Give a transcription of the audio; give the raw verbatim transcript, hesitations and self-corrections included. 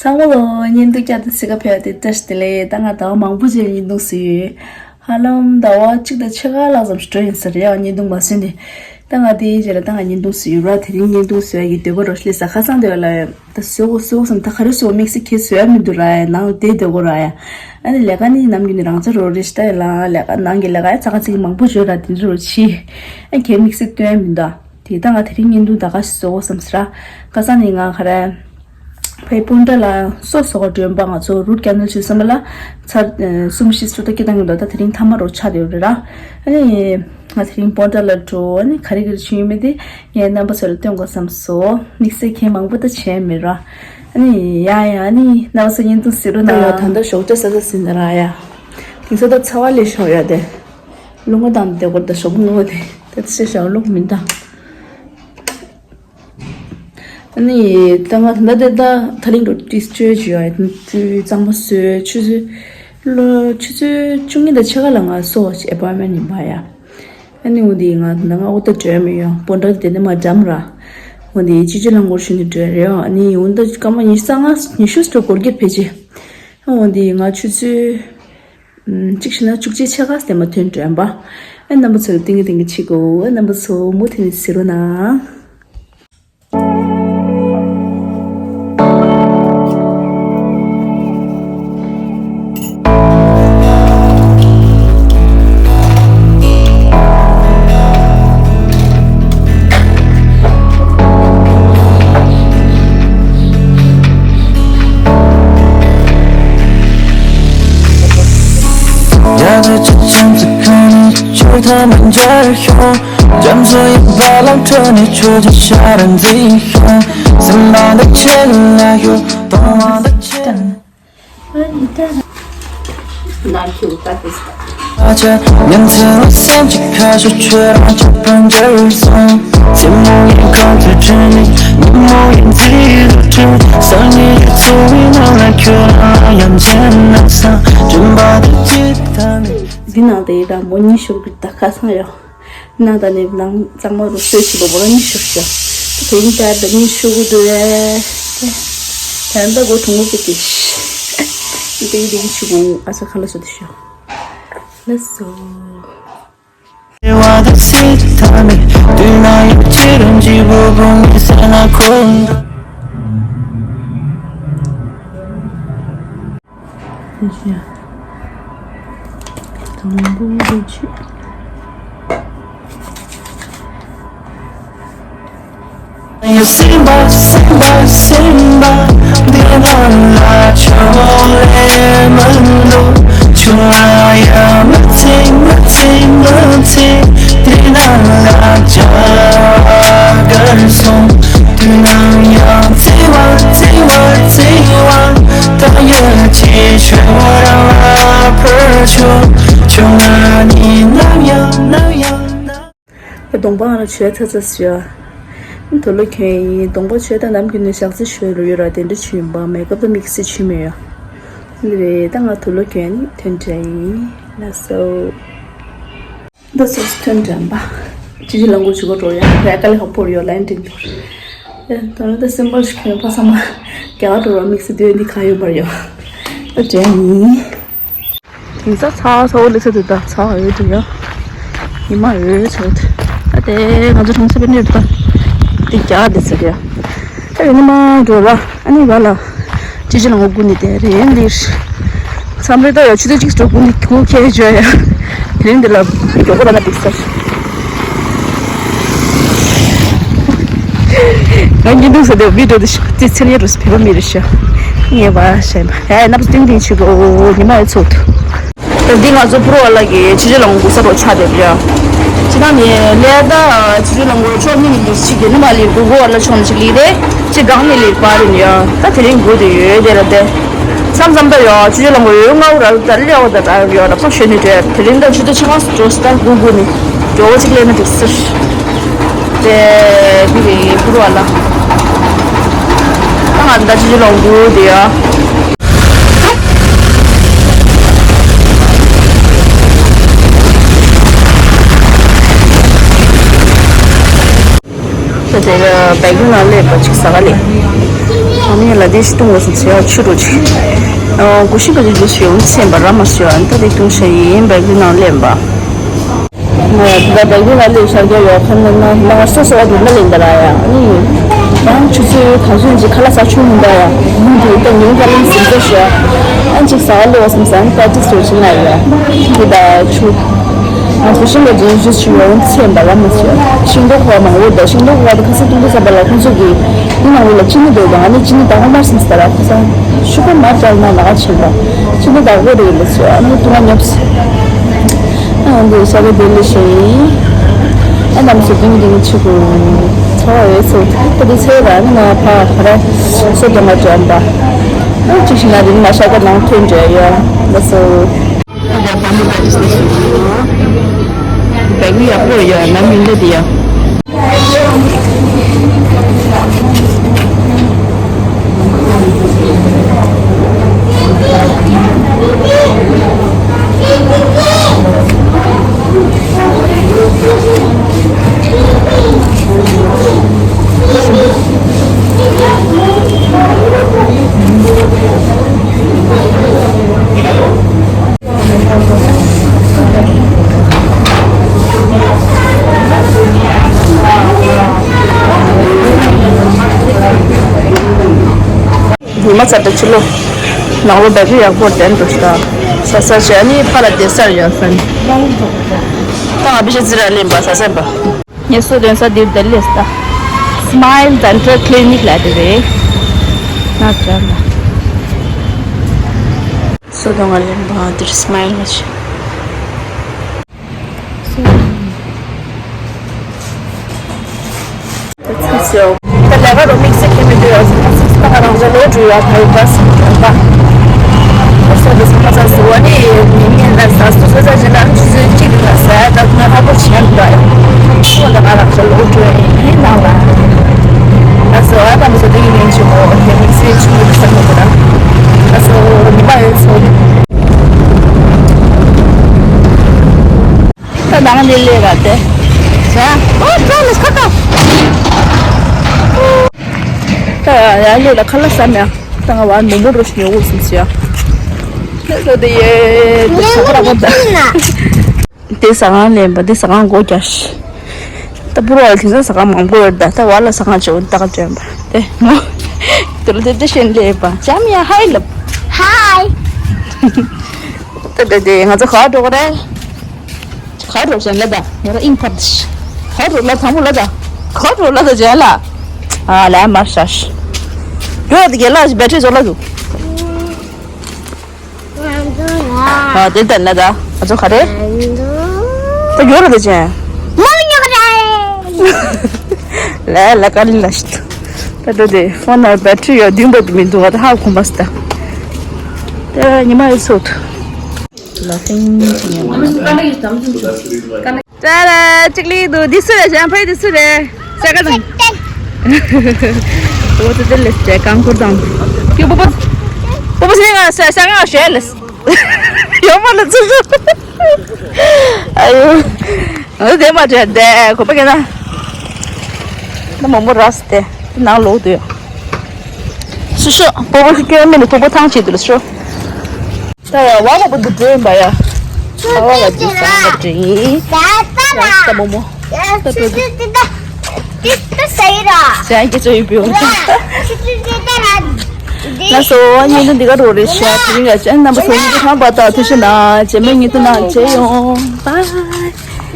ཚང་མ་ལོ་བརྙན་ཐུང་བསྐྱར་དུ་གཟིགས་ག་ཕེབས་ཏེ་བཀྲ་ཤིས་བདེ་ལེགས། ད་ང་ཟླ་བ་མང་པོ་རྗེས་བརྙན་ཐུང་བཟོས་ཡོད། ཧ་ལམ་ཟླ་བ་གཅིག་དང་ཕྱེད་ཀ་ལྷག་ཙམ་ཞིག་འགྲོ་ཡིན་ས་རེད་ཡ། བརྙན་ཐུང་མ་བཟོས་ནས། ད་ང་དེའི་རྗེས་ལ་ད་ང་བརྙན་ཐུང་བཟོས་ཡོད་ར། དེ་རིང་བརྙན་ཐུང་བཟོ་ཡ་གི་འདོད་པ་རོ་ཤི་ལེ་ས་ཁ་སང་དེ་བ་ལ་ད་བཟོ་དགོས་བཟོ་དགོས་བསམ། ད་ག་རེ་བཟོ་དམིགས་བསལ་གྱི་བཟོ་ཡ་མི་འདུག་ར་ཡ། ནང་ལ་བསྡད་སྡོད་དགོས་ར་ཡ། ཨ་ནི་ལས་ཀ་ནི་ནམ་རྒྱུན་ནས་རང་འཇགས་རོ་རེ་ཞིག་ད་ཡ་ལ་ལས་ཀ་ནང་གི་ལས་ཀ་ཡ་ཚ་ཁ་ཚིག་མང་པོ་བརྗོད་ར་དེ་འདྲ་རོ་ཆི། ཨ་གལ་དམིགས་བསལ་སྟོན་ཡ་མི་འདུག་དེ་ད་ང་དེ་རིང་བརྙན་ཐུང་ད་ག་ཞིག་བཟོ་དགོས་བསམ་ཟེར་ར། ཁ་སང་ནས་ང་ག་རེ། ཕའི་སྤོན་ཊ་ལ་སོ་སོ་ག་འགྲོན་པ་ང་ཚོ་རུཊ་ཀེ་ནལ་ཆུ་སོ་མ་ལ་ཚར་གསུམ་བཞི་སུ་ད་སྐད་བཏང་གི་འདུག་ད་དེ་རིང་ཐ་མ་རོ་ཆགས་ཡོད་རེད་ར། ཨ་ནི་ང་དེ་རིང་སྤོན་ཊ་ལ་འགྲོ། ཨ་ནི་ག་རེ་ག་རེ་བྱུང་ཡོད་མེད་དེ་ངས་རྣམ་པ་ཚོ་ལ་སྟོན་དགོས་བསམ་སོ། དམིགས་བསལ་གལ་མང་པོ་ད་བྱས་མེད་ར། ཨ་ནི་ཡ་ཡ་ཨ་ནི་རྣམ་པ་ཚོ་བརྙན་ཐུང་གཟིགས་རོགས་གནང་། ད་ལྟ་ཞོགས་ཇ་ཟ་ས་ཟིན་ན་ར་ཡ། དེང་སང་ད་ཚ་བ་ལས་ཤོར་ཡ་དེ། རླུང་བ་བཏང་སྟེ་སྐོར་ད་ཞོགས་པ་སྔ་པོ་དེ་ད་ཚེ་ཞག་རླུང་མི་འདང་། ཨ་ནི་ད་ང་ད་ལྟ་ད་ད་ལིང་འགྲོ་ཏིས་བཅོས་བྱོས་ཡ། ཏུ་གཙང་མ་བཟོས་ཆུ་ཚོད་ལོ་ཆུ་ཚོད་བཅུ་གཉིས་དང་ཕྱེད་ཀ་ལ་ང་སོ་ཨེ་པོའི་མེན་ཡིན་པ་ཡ། ཨ་ནི་འོ་དེ་ང་ད་ང་ཨོ་ད་འགྲོ་མི་ཡོང་སྤོན་ཊ་དེ་ནས་མ་འགྲམ་ར། འོ་དེ་སྤྱི་སྤྱོད་རླངས་འཁོར་ཞོན་དུ་འགྲོ་རེད་ཡ། ཨ་ནི་འོ་ད་སྐར་མ་ཉི་ཤུ་རྩ་ལྔ་ཉི་ཤུ་སྤྲོ་སྐོར་གྱི་ཕལ་ཆེར། འོ་དེ་ང་ཆུ་ཚོད། གཅིག་བྱས་ན་བཅུ་གཅིག་ཕྱེད་ཀ་སྟེ་མ་ཐོན་དྲན་པ། ཨེ་རྣམ་པ་ཚོ་ལ་ཏིང་ངེ་ཏིང་ངེ་བྱེད་དགོས། ཨེ་རྣམ་པ་ཚོ་མུ་མཐུད་ནས་གཟིགས་རོགས་གནང་། འདི་ནང་དེ་ཡི་ད་མོ་གཉིས་ཤོར་གི་ད་ཁ་སང་ཡོད། ནང་ད་ནས་ནང་གཙང་མ་རུ་སོས་ཆི་བོ་བོ་ལ་གཉིས་ཤོར་ཤོ། དེ་རིང་ད་ད་གཉིས་ཤོར་གི་འདུག་ཨེ། ད་ད་གོ་ཐུང་གི་དེ་ཤི། དེ་དེ་གི་ཆུ་བོ་ཨ་ས་ཁ་ལ་སོ་དེ་ཤོ། ལ་སོ། དང་པོ་རེ་ཆུ། གདོང་པ་ང་ལ་བྱོས་ཚ་ཚ་ཞུ། དུ་ལོ་ཁྱོད་ཡིན་གདོང་པ་བྱོས་ད་ནམ་རྒྱུན་ནས་ཞག་རྩི་ཞོལ་རུ་ཡོད་ར་དེ་འདྲ་བྱོས་ཡིན་པ་མེ་ཀབ་ད་དམིགས་བསལ་བྱོས་མེད་ཡོད། འདི་རེད་ད་ང་དུ་ལོ་ཁྱོད་ཡིན་ཐོན་འདྲ་ཡིན་ལ་སོ། ད་སོ་སོ་ཐོན་འགྲམ་པ། ཅི་ཅི་ལ་འགོ་ཅི་གོ་འགྲོ་ཡ་རེ་ཀ་ལི་ཧོ་པོར་ཡོ་ལན་ཏིང་དོར། ད་ནི་ད་སེམས་པར་ཞིག་ཁྱོད་ཕ་ས་མ་རྒྱ་གར་འགྲོ་ར་དམིགས་བསལ་སྡོད་འདི་ག་ཡོད་པར་ཡོ། ད་འདྲ་ཡིན། དེང་སང་ཚ་བ་ཚ་བོ་ལེ་ཚ་དུ་ད་ཚ་བ་འོད་དུ་ཡོ། ཉི་མ་འོད་ཚ་དུ། ད་དེ་ང་ཚོ་གྲོང་ཚོ་པའི་གནས་ད། འདི་རྒྱ་གར་འདི་ཚ་རེ་ཡ། ད་ཡོད་ནི་མ་འགྲོ་ར། ཨ་ནི་བ་ལ། ཅི་ཅི་ལ་ངོ་དགུ་ནི་དེ་རེད་ལིར། མཚམས་རེ་ད་ཡ་ཆུ་ཚོད་གཅིག་འགྲོ་དགུ་ནི་ཁོང་ཁྱེད་བརྗོད་ཡ། དེ་རིང་འདི་ལ་མགྱོགས་པོ་ད་ན་འགྲིག་ས། ང་ཉིན་དུས་ས་དེ་བི་ཌིའོ་དེ་ཤོག་དེ་ཚེ་ནས་རུ་སུ་བེ་བ་མི་རེ་ཤོག་ངས་བ་ཤེས་མ་ཧེ་ནབ་སྟེང་སྟེང་ཆུ་གོ་ཉི་མ་ཡི་ཚོགས་དུ། ད་འདི་ང་ཚོ་ཕུ་རོ་བ་ལ་གི་ཆི་ཆི་ལ་ངོ་དགུ་ས་རོ་ཆ་དེ་རེད། ཅི་ན་ནི་ལས་ད་ཆི་ཆི་ལ་ངོ་ཆོག་ནི་མི་འདུག་ཅིག་གི་ནི་མ་ལི་གུ་གུ་བ་ལ་ཆོག་ནི་ཅིག་ལི་དེ་ཅི་གང་ནི་ལི་པ་རིན་ཡ། ད་དེ་རིང་གུ་དེ་ཡོད་དེ་ར་དེ། མཚམས་མཚམས་ད་ཡོ་ཆི་ཆི་ལ་ངོ་ཡོད་ང་ར་ད་ལེ་བ་ད་ད་ཡོ་ར་ཕོ་ཤོད་ནི་དེ་དེ་རིང་ད་ཆུ་ད་ཆི་མ་སུ་ཏོ་སི་ད་གུ་གུ་ནི་ཇོ་བོ་ཅིག་ལེ་ན་དེ་སིར། དེ་དེ་རིང་ཕུ་རོ་བ་ལ། ད་ང་ད་ཆི་ཆི་ལ་ངོ་དེ་ཡ། ད་དེ་ག་བེག་ནང་སླེབས་པ་ཅིག་ཟ་ག་ལེ། ཨ་ནི་ལ་དེ་ཞིག་བཏུང་དགོས་སམ་ཟེར་ཡ་ཆུ་རུ་ཆེ། ཨོ་གུ་ཤིན་པ་ཅིག་ཇུས་ཡོང་ཚེམ་པ་ར་མ་ཟེར་ཡ་ཨ་ནི་ད་དེ་བཏུང་ཤ་ཡིན་བེག་རི་ནང་ལེན་པ། ང་ད་བེག་རི་ལ་ལས་ཤར་རྒྱ་ཡོག་ཁན་ན་ན་ང་སོ་སོ་བ་དེ་ན་ལེན་ད་ར་ཡ་ཨ་ནི་ཡང་ཆུ་ཚོད་གང་ཚོད་ཅིག་ཁ་ལག་ཟ་ཆུ་མི་འདའ་ཡ་མུ་དེ་ད་ཉིན་ག་ལེན་ཟིན་ཚེ་ཤ་ཨ་ཅིག་ཟ་བ་ལོ་སམ་ཟ་ཨ་ནི་པ་ཏི་སོ་ཅིག་ན་ཡ་དེ་ད་ཆུ། ང་ཚོ་ཤིང་ཏོག་ཅིག་ཞུས་ཞུ་ཡོང་ཚེ་འབའ་ལ་མ་ཟེར། ཤིང་ཏོག་ཁོ་མང་པོ་འདུག་ཤིང་ཏོག་ཁོ་དེ་ཁ་སེ་ཏུང་ཏུ་ས་འབའ་ལ་ཁོང་ཚོ་གི་དེ་ནང་ལོགས་ལ་ཅི་ནི་འདུག་དང་ཨ་ནི་ཅི་ནི་དང་པོ་མར་སིམ་སྟ་ར་ཁོ་ས་ཤུ་གུ་མར་ཅལ་ན་ལ་ཆེན་པ་ཅི་ནི་དག་པོ་རེད་ལ་ཟེར། ཨ་ནི་ཏུང་ང་ཉོབ་སེ་ཨ་འདི་ས་ག་དེ་ལི་ཤེ་ཡིན། ཨ་ནམ་སུ་དེ་ནི་དེ་ནི་ཆི་གུ་ཚོ་ཡོད་ཚོ་ད་དེ་ཚེ་ར་ནི་ང་ཕ་ཁ་ར་སོ་དོ་ང་འཇོམ་པ་ཨ་ཅིག་ཤི་ན་དེ་ནི་མ་ཤ་ག་ནང་ཐོན་འཇོ་ཡོད་ལ་སོ། ད་ལྟ་བ་མོ་བ་ཏི་སི་ལ་སོང་། བེག་རི་ཡག་པོ་ཡོད་ན་མི་འདྲ་དེ་ཡ། ཉི་མ་ཚ་དྲ་ཕྱི་ལོ། ནང་ལོ་བེག་རི་ཡག་པོ་དྲན་འགྲོ་ཤག་ས་ས་ཞེ་ནི་ཕ་ལ་དེ་སར་ཡོད་ས་ནི། ད་ང་བི་ཤ་ཙི་ར་ལེན་པ་ས་ས་པ། ངས་སོ་དོན་ས་འདིར་དལ་ལེ་སྟ། སི་མའིལ་ཌེན་ཊལ་ཀི་ལི་ནིག་ལ་དེ་རེད། ན་ཅག་ལ། སོ་དོན་ང་ལེན་པ་འདིར་སི་མའིལ་ལ་ཆེ། ད་ལས་ཀ་རུ་དམིགས་བསལ་གྱི་མི་འདུག་ཡོད་ཟེར་ན་སི་སི་ད་ང་རང་ཚོ་ལོ་དྲུག་ཡོད་ད་ཡོད་པ་སི་སི་ད། སོ་དེ་སི་མ་ས་སི་བ་ནི་ཉིན་ཉིན་ལ་ས་སུ་སོ་ས་ཅི་ལ་ཆུ་ཚོད་གཅིག་ལ་ས་ད་ང་ཧ་གོ་ཆེན་འདུག་ཡོད། སོ་ད་ང་རང་ཚོ་ལོ་དྲུག་ཡིན་ནང་ལ། ད་སོ་ཨ་ད་མི་ཚོ་དེ་ཡིན་ཆུ་མོ་དེ་དམིགས་བསལ་ཆུ་མོ་དེ་ས་མོ་དེ་ད། ད་སོ་ཉི་མ་ཡོད་ཚོ་དེ། ད་ནང་ལས་ལས་ར་དེ། ཟ། ཨོ་ཏྲོ་ལས་ཁ་ཏོ། ད་ཡ་ལས་ལ་ཁ་ལ་ས་མེ། ད་ང་བ་མོ་མོ་རོ་ཤི་ཉོ་གོ་སིན་སི་ཡ། ལས་ལོ་དེ་ཡེ་དེ་ས་ཁ་ར་གོ་ད། དེ་ཟ་ཁང་ལེན་པ་དེ་ཟ་ཁང་སྒོ་རྒྱག་ཤི། ད་པུར་བ་ལ་དེང་སང་ཟ་ཁང་མང་པོ་ཡོད་ད་ད་བ་ལ་ཟ་ཁང་ཆེ་བོ་ད་ག་འཇོན་པ་དེ་མོ། དེ་ལ་དེ་དེ་ཤེན་ལས་པ་ཅམ་ཡ་ཧའི་ལབ། ཧའི། ད་དེ་དེ་ང་ཚོ་ག་འགྲོ་གི་རེད། ག་རུ་ཅན་ལ་ད་ཡ་ཨིན་ཕར་ཤ། ག་རུ་ལ་ཐང་མོ་ལ་ད། ག་རུ་ལ་ད་ཅན་ལ། ཨ་ལ་མར་ཤ་ཤ། ཡོད་དེ་གེ་ལ་བེ་ཊི་རི་ཟོ་ལ་དུ། ཨ་དེ་ད་ན་ད་ཨ་ཚོ་ག་རེ། ད་ཡོད་ར་ད་ཅན། མོ་ཉོ་ག་ར། ལ་ལ་ཀ་ལི་ལ་ཤི། ད་ད་དེ་ཕོན་ན་བེ་ཊི་རི་ཡོད་དུས་འབོད་མི་འདུག་བ་ད་ཧ་གོ་མ་སི་ད། ད་ཉི་མ་ཡོད་ཚོད། ལ་ཕིང་ཅི་ཉན། ཏྲ་ར་ཅིག་ལི་དུ་འདི་སུ་རེད་ཞན་ཕའི་འདི་སུ་རེད། ས་ག་དང་། འོ་ཙི་ཙི་ལེ་སྟེ་རྐང་འཁོར་དང་། ཀྱུ་པོ་པོ། པོ་པོ་སི་ནི་ང་ས་ས་ང་ཞེ་ལེ། ཡོ་མ་ལ་ཙི་ཙི། ཨ་ཡོ། ང་ཚོ་དེ་མ་བྱས་དེ་གོ་པ་ཀྱེ་ན། ན་མོ་མོ་ར་སྟེ་ནང་ལོག་དུ་ཡོ། སུ་ཤོ་པོ་པོ་སི་ཀྱོ་མི་ནི་པོ་པོ་ཐང་ཆེ་དུ་ལ་སུ་ཤོ། ད་ཡ་བ་མོ་པོ་འདི་འགྲོ་ཡིན་པ་ཡ། ད་བ་ག་འདི་ས་ག་འདྲི་ཡིན། ད་མོ་མོ། ད་འགྲོ་འདི། ད་ས་ཡི་ར། ས་ཡ་ཀྱི་ཚོ་ཡི་བུ། ལ་སོ་ཉིན་དུ་འདི་ག་རོ་རེ་ཤ་དེ་རིང་ག་ཅན་རྣམ་པ་ཚོ་ཉིན་དུ་ཧང་པ་ད་ཐུ་ཤི་ན་ཇེ་མེ་ཉིན་དུ་ན་ཇེ་ཡོང་། བའི།